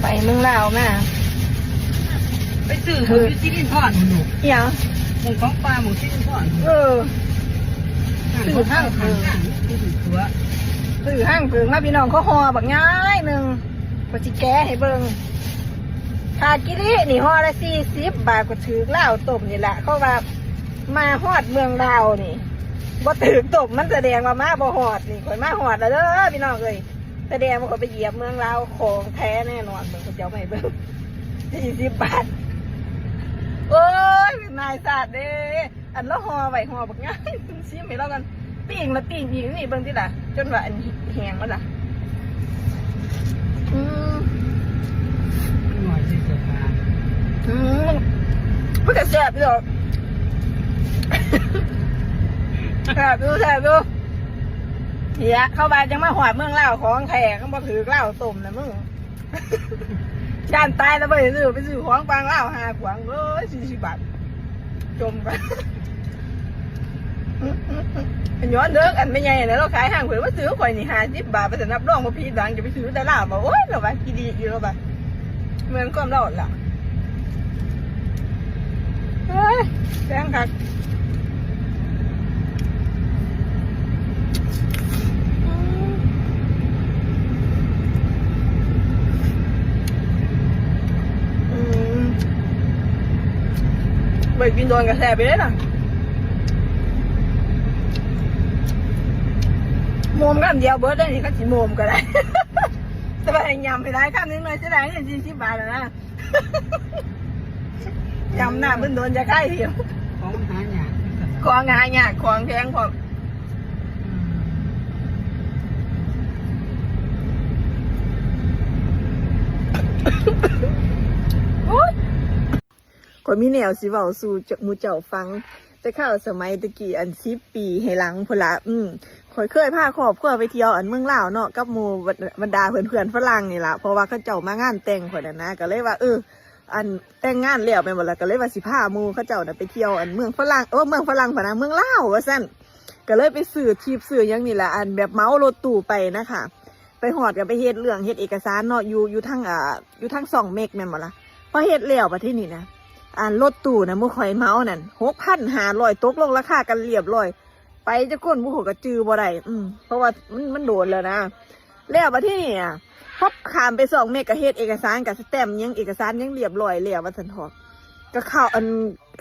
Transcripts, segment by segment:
ໄປເມືອງລາວມາ ໄປຊື້ເຂົາຢູ່ສິລິນທອນພຸ້ນລູກ ອີຫຍັງ? ໝ່ອງຂອງປ່າໝ່ອງສິລິນທອນ ເອີ ຊື້ທາງເພິ່ນ ຊື້ທາງເພິ່ນ ພີ່ນ້ອງ ເຂົາຫໍ່ບັກໃຫຍ່ໜຶ່ງ ຂ້ອຍຊິແກະໃຫ້ເບິ່ງ ຄາກິລິນີ້ຫໍ່ລະສີ່ສິບບາດ ກໍຖືກລາວຕົ້ມນີ້ລະ ເພາະວ່າມາຮອດເມືອງລາວນີ້ ບໍ່ຖືກຕົ້ມ ມັນສະແດງວ່າມາບໍ່ຮອດນີ້ ຂ້ອຍມາຮອດແລ້ວເດີພີ່ນ້ອງເອີຍ ສະແດງວ່າຂ້ອຍໄປຢຽບເມືອງລາວ ຂອງແທ້ແນ່ນອນ ເບິ່ງ ເຂົາເຈົ້າມາໃຫ້ເບິ່ງ ສີ່ສິບບາດ ໂອ້ຍ ນາຍຊາດເດ້ ອັນລາວຫໍ່ໄວ້ ຫໍ່ບັກໃຫຍ່ ຊິມໃຫ້ລາວກ່ອນ ປີ້ງລະປີ້ງອີກ ນີ້ເບິ່ງຕິລະ ຈົນວ່າອັນແຫ້ງແລ້ວລະ ອືມ ໜ້ອຍທີ່ສຸດ ອືມ ມັນກໍແຊບຢູ່ດອກ ແຊບຢູ່ ແຊບຢູ່ ເຫຍ ເຂົາວ່າຈັ່ງມາຮອດເມືອງລາວຂອງແທ້ ຄັນບໍ່ຖືກລາວຕົ້ມນະມຶງ ຢ້ານຕາຍແລ້ວບໍ່ໄດ້ຊື້ ໄປຊື້ຂອງຝັ່ງລາວ ຫາຂວາງເອີຍ ສີ່ສິບບາດ ຈົ່ມກັນ ຍ້ອນເດີ ອັນແມ່ໃຫຍ່ນະ ລາວຂາຍຫ້າງເພິ່ນ ມາຊື້ຂອງຂ້ອຍນີ້ຫ້າສິບບາດ ວ່າຊັ້ນ ຮັບຮອງບໍ່ຜິດຫວັງ ຈະໄປຊື້ແຕ່ລາວ ວ່າ ໂອ້ຍ ລາວວ່າຂີ້ດີຢູ່ ລາວວ່າ ແມ່ນຄວາມລາວຫັ້ນລະ ເອີຍ ແພງຄັກ ອືມ ອືມ ໄວ້ກິນໂດນກໍແຊບຢູ່ເດ້ນະ ໂມມຄຳດຽວເບິດເດ້ນີ້ ຄັນຊິໂມມກໍໄດ້ ແຕ່ວ່າໃຫ້ຫຍ້ຳໃຫ້ຫຼາຍຄຳໜຶ່ງໜ້ອຍ ເສຍດາຍເງິນສີ່ສິບບາດແລ້ວນະ. ຍຳໜ້າເພິ່ນໂດນຢາໄຂ້ອີກ ຂອງຫາຍາກ ຂອງຫາຍາກ ຂອງແພງພ້ອມ ໂອ້ຍ ຂ້ອຍມີແນວຊິເວົ້າສູ່ໝູ່ເຈົ້າຟັງ ແຕ່ຄາວສະໄໝແຕ່ກີ້ ອັນສິບປີໃຫ້ຫຼັງພຸ້ນລະ ອືມ ຂ້ອຍເຄີຍພາຄອບຄົວໄປທ່ຽວ ອັນ ເມືອງລາວເນາະ ກັບໝູ່ບັນດາເພື່ອນໆຝຣັ່ງນີ້ລະ ເພາະວ່າເຂົາເຈົ້າມາງານແຕ່ງຂ້ອຍນັ້ນນະ ກໍເລີຍວ່າ ເອີ ອັນແຕ່ງງານແລ້ວແມ່ນບໍ່ລະ ກໍເລີຍວ່າຊິພາໝູ່ເຂົາເຈົ້ານະໄປທ່ຽວ ອັນເມືອງຝຣັ່ງ ໂອ້ ເມືອງຝຣັ່ງພະນະ ເມືອງລາວວ່າຊັ້ນ ກໍເລີຍໄປຊື້ທິບຊື້ຫຍັງນີ້ລະ ອັນແບບເໝົາລົດຕູ້ໄປນະຄະ ໄປຮອດກໍໄປເຮັດເລື່ອງເຮັດເອກະສານເນາະ ຢູ່ ຢູ່ທາງ ອ່າ ຢູ່ທາງຊ່ອງເມັກແມ່ນບໍ່ລະ ພໍເຮັດແລ້ວບັດທີນີ້ນະ ອັນລົດຕູ້ນະ ໝູ່ຂ້ອຍເໝົານັ້ນ ຫົກພັນຫ້າຮ້ອຍ ຕົກລົງລາຄາກັນລຽບລ້ອຍ ໄປຈັກຄົນບຸ ຂ້ອຍກໍຈື່ບໍ່ໄດ້ ອືມ ເພາະວ່າມັນ ມັນໂດນແລ້ວນະ ແລ້ວບັດທີນີ້ນະ ພັບຂ້າມໄປຊ່ອງເມັກ ກໍເຮັດເອກະສານ ກໍສະແຕັມຫຍັງ ເອກະສານຫຍັງລຽບລ້ອຍແລ້ວວ່າຊັ້ນເຖາະ ກໍເຂົ້າ ອັນ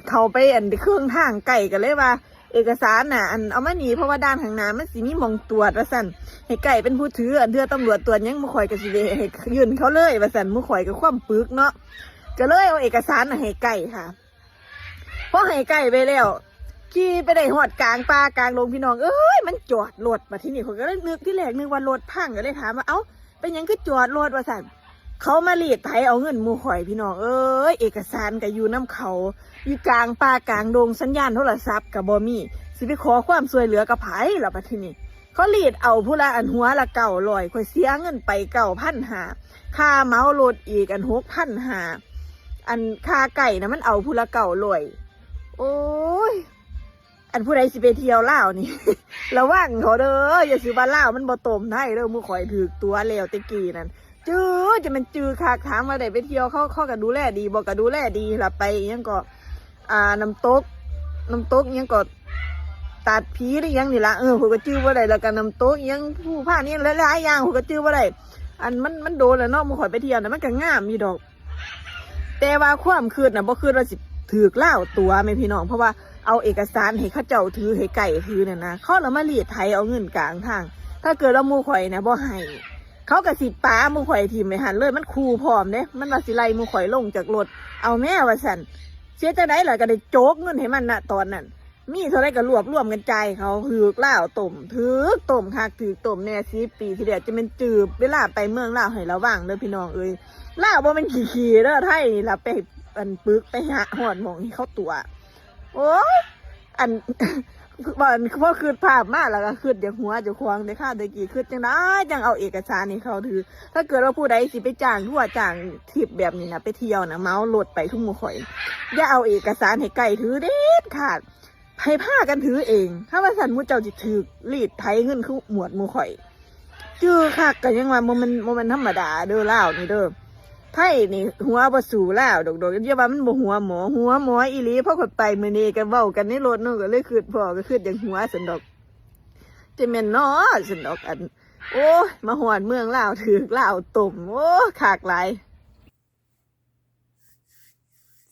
ເຂົ້າໄປ ອັນ ເຄິ່ງທາງ ໄກ້ກໍເລີຍວ່າ ເອກະສານນະ ອັນ ເອົາມານີ້ ເພາະວ່າດ່ານຂ້າງໜ້າມັນຊິມີໝ່ອງຕວດວ່າຊັ້ນ ໃຫ້ໄກ່ເປັນຜູ້ຖື ອັນເທື່ອຕຳຫຼວດຕວດຫຍັງ ໝູ່ຂ້ອຍກໍຊິໄດ້ໃຫ້ຍື່ນເຂົາເລີຍວ່າຊັ້ນ ໝູ່ຂ້ອຍກໍຄວາມປຶກເນາະ ກໍເລີຍເອົາເອກະສານນະໃຫ້ໄກ່ຄ່ະ. ພໍໃຫ້ໄກ່ໄປແລ້ວ ຂີ່ໄປໄດ້ຮອດກາງປ່າກາງດົງ ພີ່ນ້ອງເອີຍ ມັນຈອດລົດ ບັດທີນີ້ຂ້ອຍກໍເລີຍນຶກ ທີແລກນຶກວ່າລົດພັງ ກໍເລີຍຖາມວ່າ ເອົ້າ ເປັນຫຍັງຄືຈອດລົດວ່າຊັ້ນ ເຂົາມາລີດໄຖເອົາເງິນໝູ່ຂ້ອຍ ພີ່ນ້ອງເອີຍ ເອກະສານກໍຢູ່ນຳເຂົາ ຢູ່ກາງປ່າກາງດົງ ສັນຍານໂທລະສັບກໍບໍ່ມີ ຊິໄປຂໍຄວາມຊ່ວຍເຫຼືອກັບໃຜລະບັດທີນີ້ ເຂົາລີດເອົາຜູ້ລະ ອັນ ຫົວລະເກົ້າຮ້ອຍ ຂ້ອຍເສຍເງິນໄປເກົ້າພັນຫ້າ ຄ່າເໝົາລົດອີກ ອັນ ຫົກພັນຫ້າ ອັນຄ່າໄກ່ນະ ມັນເອົາຜູ້ລະເກົ້າຮ້ອຍ ໂອ້ຍ ອັນຜູ້ໃດຊິໄປທ່ຽວລາວນີ້ ລະວັງເຂົາເດີ ຢ່າຊິວ່າລາວມັນບໍ່ຕົ້ມໄທເດີ ໝູ່ຂ້ອຍຖືກຕົວະແລ້ວແຕ່ກີ້ນັ້ນ ຈື່ ຈະແມ່ນຈື່ຄັກ ຖາມວ່າໄດ້ໄປທ່ຽວ ເຂົາ ເຂົາກໍດູແລດີບໍ່ ກໍດູແລດີລະ ໄປອີ່ຫຍັງເກາະ ອ່າ ນ້ຳຕົກ ນ້ຳຕົກອີ່ຫຍັງເກາະ ຕາດຜີ ຫຼື ອີ່ຫຍັງນີ້ລະ ເອີ ຂ້ອຍກໍຈື່ບໍ່ໄດ້ ແລ້ວກໍນ້ຳຕົກອີ່ຫຍັງ ພູພານ ອີ່ຫຍັງຫຼາຍໆຢ່າງ ຂ້ອຍກໍຈື່ບໍ່ໄດ້ ອັນ ມັນ ມັນໂດນແລ້ວເນາະ ໝູ່ຂ້ອຍໄປທ່ຽວນະ ມັນກໍງາມຢູ່ດອກ ແຕ່ວ່າຄວາມຄິດນະ ບໍ່ຄິດວ່າຊິຖືກລາວຕົວະແມ່ພີ່ນ້ອງ ເພາະວ່າເອົາເອກະສານໃຫ້ເຂົາເຈົ້າຖື ໃຫ້ໄກ່ຖືນັ້ນນະ ເຂົາລະມາລີດໄຖເອົາເງິນກາງທາງ ຖ້າເກີດວ່າໝູ່ຂ້ອຍນະບໍ່ໃຫ້ ເຂົາກໍຊິປາໝູ່ຂ້ອຍຖິ້ມໄວ້ຫັ້ນເລີຍ ມັນຂູ່ພ້ອມເດ້ ມັນວ່າຊິໄລ່ໝູ່ຂ້ອຍລົງຈາກລົດ ເອົາແມ້ວ່າຊັ້ນ ເສຍຈັ່ງໃດລະ ກໍໄດ້ໂຈກເງິນໃຫ້ມັນນະຕອນນັ້ນ ມີເທົ່າໃດກໍລວບລວມກັນຈ່າຍເຂົາ ຖືກລາວຕົ້ມ ຖືກຕົ້ມຄັກ ຖືກຕົ້ມແນ່ ສິບປີທີ່ແລ້ວ ຈະແມ່ນຈື່ເວລາໄປເມືອງລາວໃຫ້ລະວັງເດີພີ່ນ້ອງເອີຍ ລາວບໍ່ແມ່ນຂີ້ໆເດີ ໄທນີ້ລະໄປ ອັນ ປຶກໄປຫາຮອດໝ່ອງທີ່ເຂົາຕົວະ ໂອ້ຍ ອັນ ອັນ ພໍຄິດພາບມາແລ້ວກໍຄິດຢາກຫົວເຈົ້າຂອງເດ້ ຄາວແຕ່ກີ້ຄິດຈັ່ງໃດຈັ່ງເອົາເອກະສານໃຫ້ເຂົາຖື ຖ້າເກີດວ່າຜູ້ໃດຊິໄປຈ້າງທົວ ຈ້າງທຣິບແບບນີ້ນະ ໄປທ່ຽວນະ ເໝົາລົດໄປຄືໝູ່ຂ້ອຍ ຢ່າເອົາເອກະສານໃຫ້ໄກ່ຖືເດັດຂາດ ໃຫ້ພາກັນຖືເອງ ຖ້າວ່າຊັ້ນໝູ່ເຈົ້າຊິຖືກລີດໄຖເງິນຄືໝວດໝູ່ຂ້ອຍ ຈື່ຄັກ ກໍຍັງວ່າບໍ່ແມ່ນ ບໍ່ແມ່ນທຳມະດາເດີ ລາວນີ້ເດີ ໄທນີ້ຫົວບໍ່ສູ້ລາວດອກໆ ຢ່າວ່າມັນບໍ່ຫົວໝໍ ຫົວໝໍອີ່ຫຼີ. ພໍຂ້ອຍໄປມື້ນີ້ກໍເວົ້າກັນໃນລົດເນາະ ກໍເລີຍຄິດພໍ້ ກໍຄິດຢາກຫົວຊັ້ນດອກ ຈະແມ່ນເນາະຊັ້ນດອກ. ອັນ ໂອ້ຍ ມາຮອດເມືອງລາວ ຖືກລາວຕົ້ມ ໂອ້ ຄັກຫຼາຍ.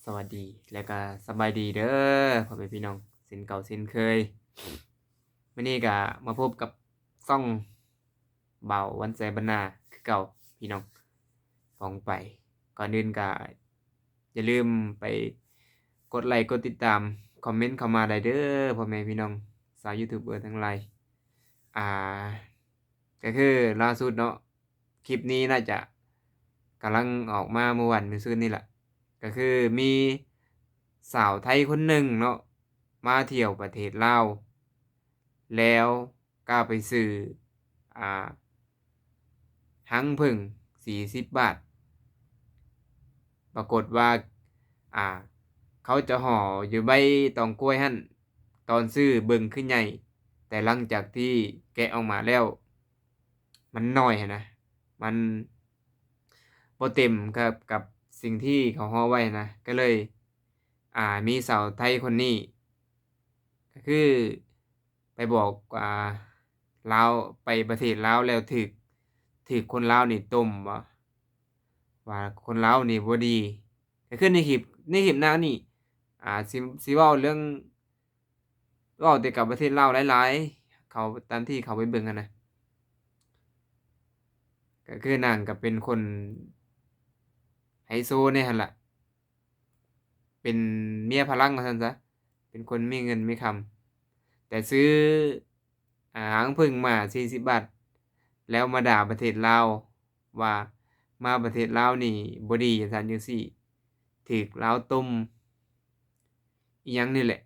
ສະຫວັດດີ ແລ້ວກໍສະບາຍດີເດີພໍ່ແມ່ພີ່ນ້ອງ ເຊັ່ນເກົ່າເຊັ່ນເຄີຍ. ມື້ນີ້ກໍມາພົບກັບຊ່ອງ ບ່າວວັນໄຊບັນນາຄືເກົ່າພີ່ນ້ອງ ປ້ອງໄປ. ກ່ອນອື່ນກໍຢ່າລືມໄປກົດໄລກົດຕິດຕາມ ຄອມເມັນເຂົ້າມາໄດ້ເດີພໍ່ແມ່ພີ່ນ້ອງຊາວຢູທູບເບີທັງຫຼາຍ. ອ່າ ກໍຄືລ່າສຸດເນາະ ຄລິບນີ້ໜ້າຈະກຳລັງອອກມາມື້ວານມື້ຊືນນີ້ລະ ກໍຄືມີສາວໄທຄົນໜຶ່ງເນາະ ມາທ່ຽວປະເທດລາວ ແລ້ວກໍໄປຊື້ ອ່າ ຮັງເຜິ້ງສີ່ສິບບາດ. ປາກົດວ່າ ອ່າ ເຂົາຈະຫໍ່ຢູ່ໃບຕອງກ້ວຍຫັ້ນ ຕອນຊື້ເບິ່ງຄືໃຫຍ່ ແຕ່ຫຼັງຈາກທີ່ແກະອອກມາແລ້ວ ມັນໜ້ອຍຫັ້ນນະ ມັນບໍ່ເຕັມກັບ ກັບສິ່ງທີ່ເຂົາຫໍ່ໄວ້ຫັ້ນນະ ກໍເລີຍ ອ່າ ມີສາວໄທຄົນນີ້ ກໍຄືໄປບອກ ອ່າ ລາວ ໄປປະເທດລາວແລ້ວຖືກ ຖືກຄົນລາວນີ້ຕົ້ມບໍ ວ່າຄົນລາວນີ້ບໍ່ດີ. ກໍຄືໃນຄລິບ ໃນຄລິບໜ້ານີ້ ອ່າ ຊິ ຊິເວົ້າເລື່ອງ ເວົ້າແຕ່ກັບປະເທດລາວຫຼາຍໆ ເຂົາ ຕາມທີ່ເຂົາໄປເບິ່ງຫັ້ນນະ ກໍຄືນາງກໍເປັນຄົນໄຮໂຊແດ່ຫັ້ນລະ ເປັນເມຍຝຣັ່ງວ່າຊັ້ນຊະ ເປັນຄົນມີເງິນມີຄຳ ແຕ່ຊື້ ອ່າ ຮັງເຜິ້ງມາສີ່ສິບບາດ ແລ້ວມາດ່າປະເທດລາວ ວ່າມາປະເທດລາວນີ້ບໍ່ດີ ຈັ່ງຊັ້ນຈັ່ງຊີ້ ຖືກລາວຕົ້ມ ອີ່ຫຍັງນີ້ແຫຼະ.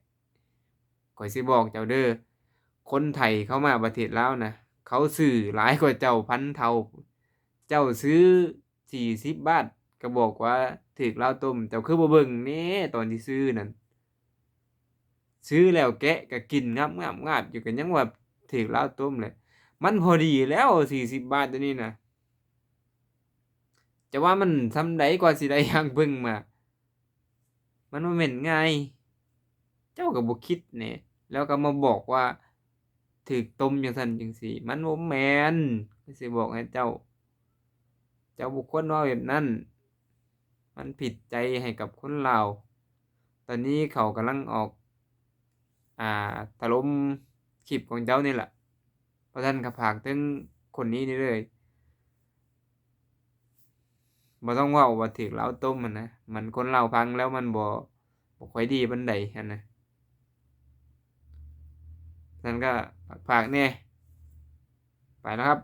ຂ້ອຍຊິບອກເຈົ້າເດີ ຄົນໄທເຂົ້າມາປະເທດລາວນະ ເຂົາຊື້ຫຼາຍກວ່າເຈົ້າພັນເທົ່າ. ເຈົ້າຊື້ສີ່ສິບບາດ ກໍບອກວ່າຖືກລາວຕົ້ມ ເຈົ້າຄືບໍ່ເບິ່ງແດ່ຕອນທີ່ຊື້ນັ້ນ? ຊື້ແລ້ວແກະກໍກິນງາບໆໆຢູ່ ກໍຍັງວ່າຖືກລາວຕົ້ມແຫຼະ. ມັນພໍດີແລ້ວສີ່ສິບບາດດຽວນີ້ນະ ຈະວ່າມັນສ່ຳໃດກວ່າຊິໄດ້ຮັງເຜິ້ງມາ ມັນບໍ່ແມ່ນງ່າຍ. ເຈົ້າກໍບໍ່ຄິດແດ່ ແລ້ວກໍມາບອກວ່າຖືກຕົ້ມຈັ່ງຊັ້ນຈັ່ງຊີ້ ມັນບໍ່ແມ່ນ. ຂ້ອຍຊິບອກໃຫ້ເຈົ້າ ເຈົ້າບໍ່ຄວນເວົ້າແບບນັ້ນ ມັນຜິດໃຈໃຫ້ກັບຄົນລາວ. ຕອນນີ້ເຂົາກຳລັງອອກ ອ່າ ຖະຫຼົ່ມຄລິບຂອງເຈົ້ານີ້ລະ ເພາະສະນັ້ນກໍຝາກເຖິງຄົນນີ້ນີ້ເລີຍ ບໍ່ຕ້ອງເວົ້າວ່າຖືກລາວຕົ້ມຫັ້ນນະ ມັນຄົນລາວຟັງແລ້ວມັນບໍ່ ບໍ່ຄ່ອຍດີປານໃດຫັ້ນນະ. ສະນັ້ນກໍຝາກໆແດ່ ໄປແລ້ວຄັບ.